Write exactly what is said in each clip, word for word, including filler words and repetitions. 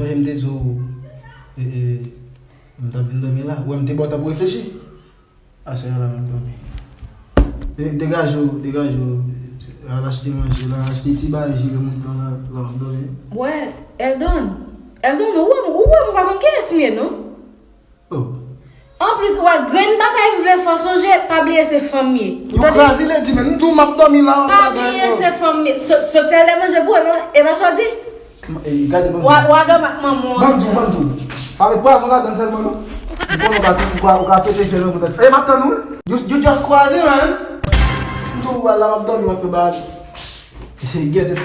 Sonje m te di w, e, e, m t ap vin dòmi la. Ou wè m te ba w tan pou reflechi. Aswè a la m ap dòmi. De-, degaje w, degaje w. Al achte manje la, achte ti bagay jire moun nan la, la w ap dòmi. Wè, Eldon. Eldon, ou wè m, ou wè m, ou pa konn kiyès m ye, non? Oh. Anplis, ou wè grenn bagay m vle fè w sonje, pa bliye se fanm m ye. Ou tande? Yo kraze ledi, men m di w m ap dòmi la, pa bliye se fanm m ye. So-, soti al manje pou ou, e pa sa w di? E, gade, ban m di. Wa, wa dòmi ak manman w. Ban m di w, ban m di w. Pa met pwazon ladan l sèlman, non. M konnen w ka, w ka, w ka pete jèl nan kontak. E, m ap tann ou. You, you just crazy, man. M di w, wè, la, m ap dòmi, m ap fè bagay. Gade.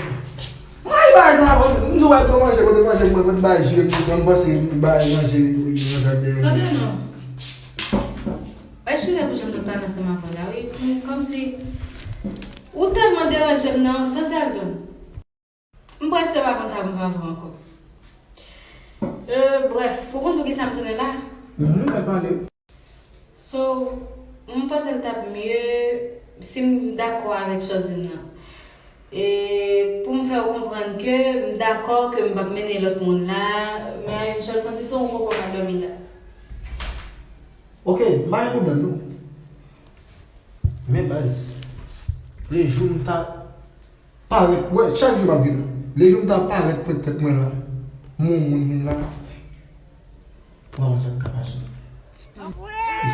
Mwen, bagay sa, bon, m di w, wè, manje, kote manje, mwen, kote bagay, jire, m panse, bagay, manje, manje, manje. Tande, non. Eskize pou jan m t ap pale ansanm avè w la, wi. Kòmsi, ou tèlman deranje m nan yon sans, Eldon. M prèske pa konn sa pou m fè avè w ankò. Euh, bref, ou konn poukisa m tounen la? Mhm, al pale. So, m panse l t ap mye si m dakò avèk sa w di m nan. E pou m fè w konprann ke m dakò ke m p ap mennen lòt moun la, men a yon sèl kondisyon, ou poko ka dòmi la. Ok, m pa gen pwoblèm, non. Men baz, lejou m ta parèt, wè, chak jou m ap vin la. Lejou m ta parèt pwent tèt mwen la, m wè yon moun vin la, m pa konn sa k ka pase.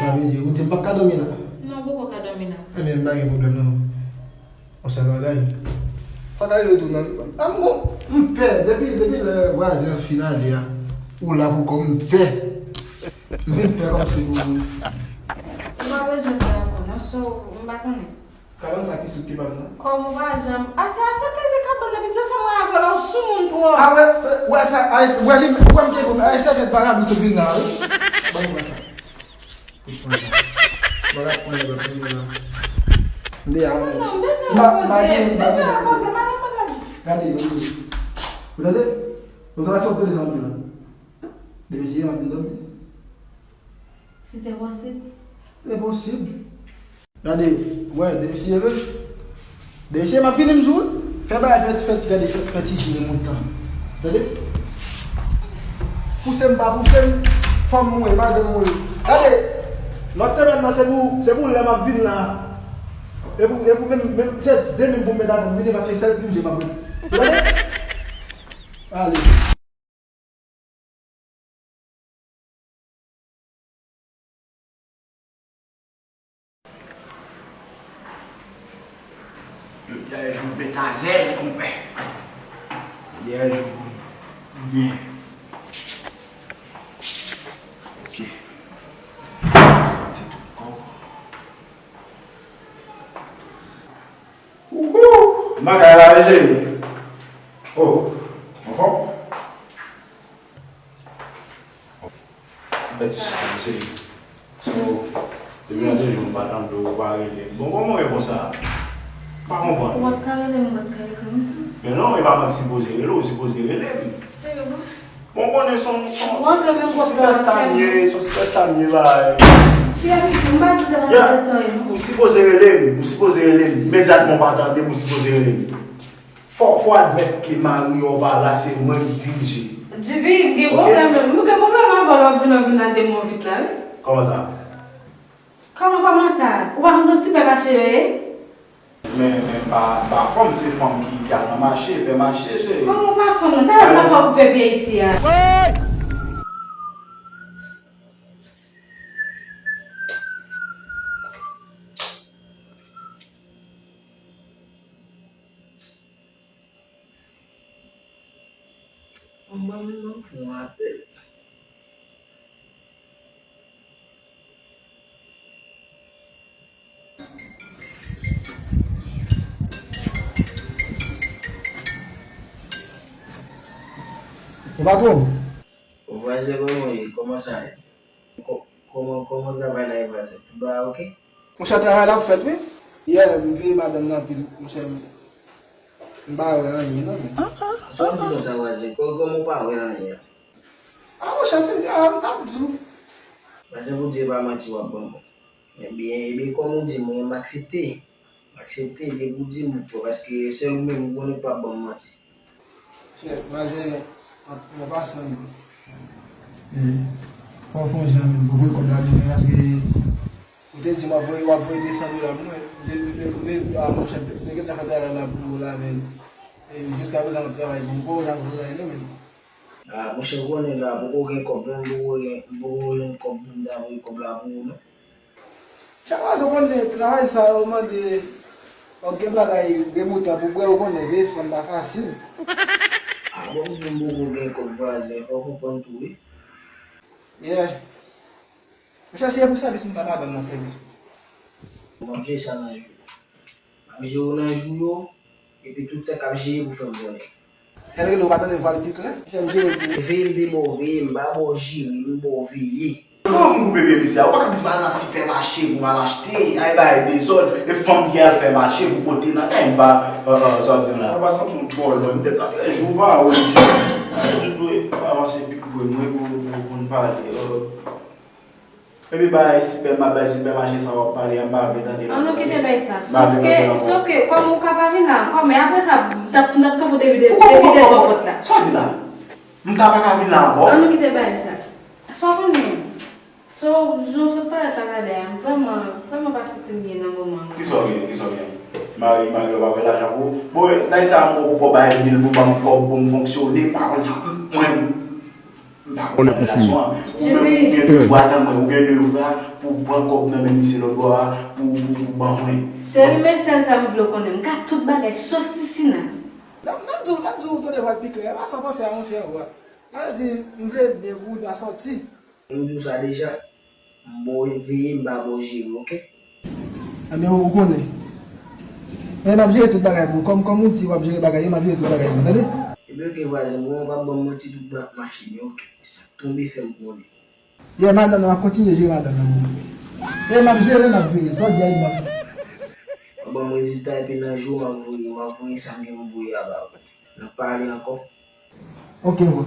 Sa vle di, ou di m p ap ka dòmi la? Non, ou poko ka dòmi la. Ebyen, m pa gen pwoblèm, non. Yon sèl bagay. Fòk a rive tou nan, a, m gon, m pè, depi, depi lè vwazen an fin ale a, ou la pou kò m, m pè. M vin pè kòmsi pou ou. Ou pa bezwen pè ankò, non, so, m pa konnen. Kabann sa pi soud ke pa m nan. Kòm ou pa janm. Ase, ase peze kabann nan, biznis sa mwen avè w la, ou sou moun twòp. A wè, wè sa, a, wè li, wè m te bon, a, sèvyèt pa ka pou sou vin la, wi. Ban mwen sa. Kout pran sa. Mwen ap pran lè lòt moun la. M deja wè. Non, m bezwen repoze, m bezwen repoze, pa nan pwoblèm. Gade, gade. Ou tande? Ou tande sa w tande sa m di la? Depi si m ap vin dòmi. Si se posib. Se posib. Gade, wè, depi si e vre. Depi si m ap vini m di w, fè bagay, fè, fè ti gade, fè, fè ti jire moun tan. Tande? Pouse m pa pouse m, fanm mwen, madanm mwen. Gade, lòt semèn nan, se pou, se pou lè m ap vin la. E pou, e pou menm, menm, se de menm pou m met adan m vini, paske sèl plim je m ap met. Tande? Ale. Yo di a jou bèt a zèl, konpè. Yo di a jou byen. Ok. Santi tout kò. Wouhou! Bagay la, cheri. Oh, anfòm? Bèt cheri. So, depi nan de jou m pa tande w, ou pa rele m. Bon, kòman w ye konsa? M pa konprann. Ou pa t ka rele m, ou pa t ka ekri m tou. Men non, e pa mwen ki sipoze rele w, ou sipoze rele m. Eyo, bon. Bon, konnen son, son, son sipèsta m ye, son sipèsta m ye la. Kiyès ki di m pa di se pa sipèsta w ye, non? Ou sipoze rele m, ou sipoze rele m. Imedyatman w pa tande m, ou sipoze rele m. Fò, fò admèt ke mari w pa la, se mwen ki dirije. Djibi, m gen pwoblèm menm. M gen pwoblèm avè w, w ap vin, w ap vin nan de mo vit la, wi. Kòman sa? Kòman, kòman sa? Ou pa konn sipèmache yo ye? Men, men pa, pa fanm, se fanm ki, ki al nan mache, fè mache, cheri. Kòman pa fanm nan? Talè m pa fè w koupe pye isi a. Anba m nan fè yon apèl. Ou patwon? Ou vwazen, kòman w ye? Kòman sa ye? Kò-, kòman, kòman travay la ye, vwazen? Tout bagay oke? Monchè, travay la ap fèt, wi. Yè, m veye madanm nan anpil, monchè, m, m pa wè anyen, non, men. Sa w di konsa, vwazen? Kò-, kòman w pa wè anyen? A, monchè, si m te wè, m t ap di w. Vwazen, pou di e pa manti w ap ban mwen. Ebyen, ebyen, kòm ou di m, wi, m aksepte. M aksepte, depi w di m, wi, paske sèl ou menm ou konnen k p ap ban m manti. Chè, vwazen, An pasan, men, fò w fè yon jan, men, pou voye kòb la pou mwen, paske ou te di m w ap voye, w ap voye de san dola pou mwen. M te, m te, m te, a, monchè, m te, m te gentan fè travay la pou ou la, men, e, jiskaprezan m ap travay pou ou, m poko janm voye anyen, non, men. A, monchè, ou konnen la, poko gen kòb, non, m poko gen, m poko jwenn kòb pou m ta voye kòb la pou ou, non. Chak fwa, ou konnen, travay sa yo mande, fòk gen bagay remoutan pou bwè, ou konnen, vye fanm pa fasil. A, bon, m poko gen kòb vwazen, fò w konprann tou, wi. Yeah. Monchè, si e pou sèvis m ba madanm nan sèvis. M ap jere sa nan jou. M ap jere w nan jou yo, epi tout sa k ap jere pou fè m konnen. Lè l rele w, pa tande vwa l pi klè. Fè m jere pou ou. Veye m te ba w veye, m pa ba w jere, m ba w veye. Kòman m koupe pye misye a? Ou pa ka di m al nan sipèmache pou m al achte, ay bay dezòd, e fanm ki al fè mache pou pote nan kay m pa, sa w di m la. Mwen pa santi w twò lwen, m tèt la trè jou, pa wè misye. Ou dwe avanse pi pre mwen pou, pou, pou n pale. Epi bay sipè, m ap bay sipèmache sa w ap pale a, m pa vle tande l ankò. An nou kite bay sa. Sòf ke, sòf ke, kòm ou ka pa vin la ankò, men apre sa, m t ap, m t ap kanpe depi, depi, depi devan pòt la. Sa w di la? M ta pa ka vin la ankò? An nou kite bay sa. Sa w konnen? So, jan w sot parèt la talè a, m vrèman, vrèman pa santi m byen nan moman an. Kisa w gen? Kisa w gen? Mari, mari w pa fè lajan pou ou? Bon, nan sa m poko bay bil pou ban m kòb pou m fonksyone, pa konn sa mwen. M pa konprann relasyon an. Ou menm, ou gen devwa tann mwen, ou gen devwa pou w pran kòb nan men misye lòt bò a, pou, pou, pou ban mwen. Cheri, men sèl sa m vle w konnen, m ka tout bagay, sof ti sina. N ap, n ap di w, n ap di w tande vwa l pi klè, e pa sa w panse a, monchè, vwa. Sa vle di, m vle byen pou ou, n a sòti. M di w sa deja, m ba w veye, m pa ba w jere, oke? Ebyen, ou konnen. Men m ap jere tout bagay pou ou. Kòm, kòm ou di w ap jere bagay yo, m ap jere tout bagay pou ou, tande? Ebyen, oke, vwazen, bon, ou pa ban m manti, tout bak machin yo, oke? Sa k tonbe, fè m konnen. Yeah, madanm nan, m ap kontinye jere madanm nan pou ou. Yeah, m ap jere, m ap veye. Sa w di a, m ap. W ap ban m rezilta, epi nan jou, m ap voye, m ap voye sa m gen pou m voye a ba ou. N ap pale ankò. Ok, bro.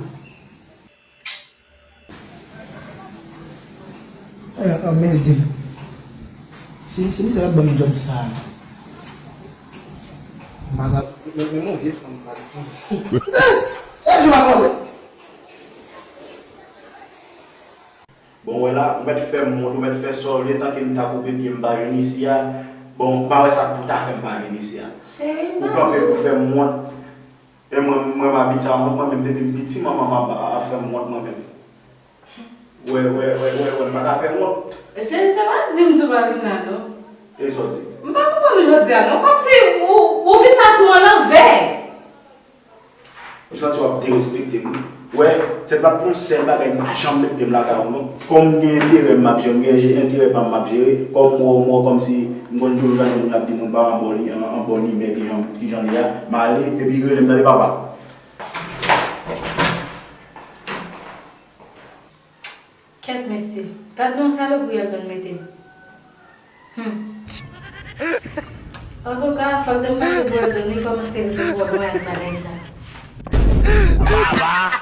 Eh, anmède. Se, se misye k ap ban m djòb sa a. Madanm, men, men, men, vye fanm, madanm. Chak jou m ap mande. Bon, wè la, ou mèt fè m wont, ou mèt fè sa w vle, tanke m ta koupe pye m pa vin isi a. Bon, m pa wè sa k pou ta fè m pa vin isi a. Cheri, ou kanpe pou fè m wont. E mwen, mwen m abitye a wont, mwen menm depi m piti, manman m ap, ap fè m wont mwen menm. Wè, wè, wè, wè, wè, m pa ka fè wont. Cheri, se pa di m tou pa vin la, non. E sa w di? M pa konprann ou jodi a, non. Kòmsi ou, ou vin la tou an lanvè. M santi w ap derespekte m. Wè, se pa t pou yon sèl bagay m pa janm met pye m lakay ou non. Kòm m gen enterè m ap jere, m gen je-, enterè pa m m ap jere. Kòm m wè w, m wè w kòmsi m konn toujou tande moun ap di moun pa anbon li, an, anbon limè kijan, kijan li a. M ale, epi rele m tande papa. Kèt mesye, gad yon salopri Eldon mete m. Hmm. Antouka, fòk te m pase pou Eldon, li kòmanse rive twò lwen ak bagay sa. Papa,